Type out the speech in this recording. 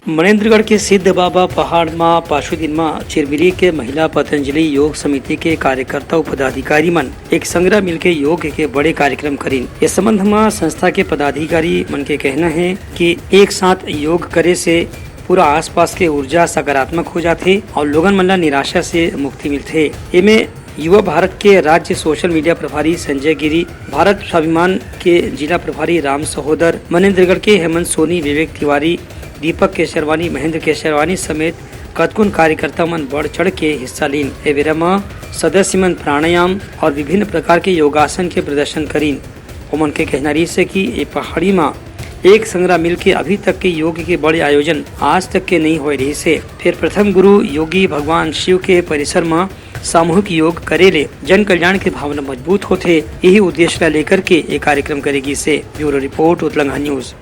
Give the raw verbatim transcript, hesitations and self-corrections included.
मनेन्द्रगढ़ के सिद्ध बाबा पहाड़ म पाछू दिन म चिरमिरी के महिला पतंजलि योग समिति के कार्यकर्ता अउ पदाधिकारी मन एक संग मिलके योग के बड़े कार्यक्रम करिन। इस संबंध म संस्था के पदाधिकारी मन के कहना हे कि एक साथ योग करे से पूरा आसपास के ऊर्जा सकारात्मक हो जाथे अउ लोगन मन ला निराशा से मुक्ति मिलथे। एमे युवा भारत के राज्य सोशल मीडिया प्रभारी संजय गिरी, भारत स्वाभिमान के जिला प्रभारी राम सहोदर, मनेन्द्रगढ़ के हेमंत सोनी, विवेक तिवारी, दीपक केसरवानी, महेंद्र केसरवानी समेत कतकोन कार्यकर्ता मन बढ़ चढ़ के हिस्सा लीन। ए बेरा म सदस्य मन प्राणायाम अउ विभिन्न प्रकार के योगासन के प्रदर्शन करीन। ओमन के कहना रहिस हे कि ए पहाड़ी म एक संग मिलके अभी तक के योग के बड़े आयोजन आज तक के नइ होए रहिस हे। फेर प्रथम गुरु योगी भगवान शिव के परिसर म सामूहिक योग करे ले जन कल्याण के भावना मजबूत होथे। यही उद्देश्य ला लेकर के ये कार्यक्रम करे गिस हे। ब्यूरो रिपोर्ट, उतलंगा न्यूज।